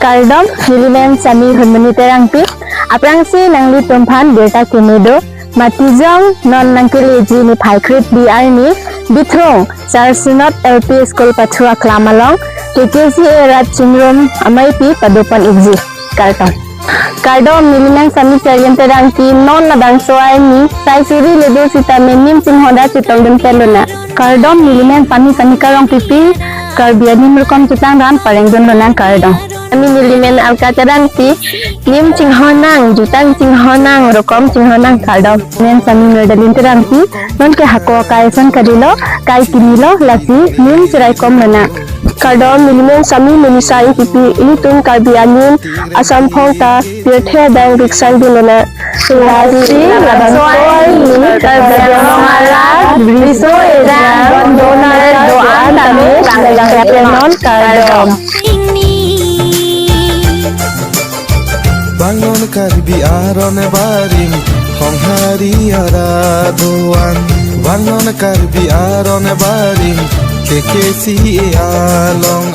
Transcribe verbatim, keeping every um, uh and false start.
Kardom, nelimen Sami Hunmoni Terangpi, aphrangsi nanglitumphan birta keme do, matijong non nangkeleji niphai krepli arni, Bithrung, Church Synod L P School pathu aklam along, K K C A rat chingrum ameipi padopon ikji. Kardom. Kardom, nelimen Sami Charlene Terangpi, non labangso arni, sai suri le do sitame nim chinghoda chetongdun pet lonang. Kardom, nelimen Sami Sanika Rongpipi, Karbi anim rokom chetongdun parengdun lonang, kardom. Ami nelimen Alka Terangpi, nim chinghonang, jutang chinghonang, rokom chinghonang, kardom. Nelimen Sami Nurdalin Terangpi, nonke hako kai ason kalilo, kai kinilo, lasi nim cheraikom lonang. Kardom, nelimen Sami Melissa Ingtipi, ilitum Karbi anim, asamphong ta, pirthe adang riksangdun lonang. Lasi, labangso arni, Karbi Anglong arat, riso ejang, don-, donar do-an tame, langlang non, kardom. Bang non Karbi aron barim, Honghari arat do-an. Bang non Karbi aron barim, K K C A along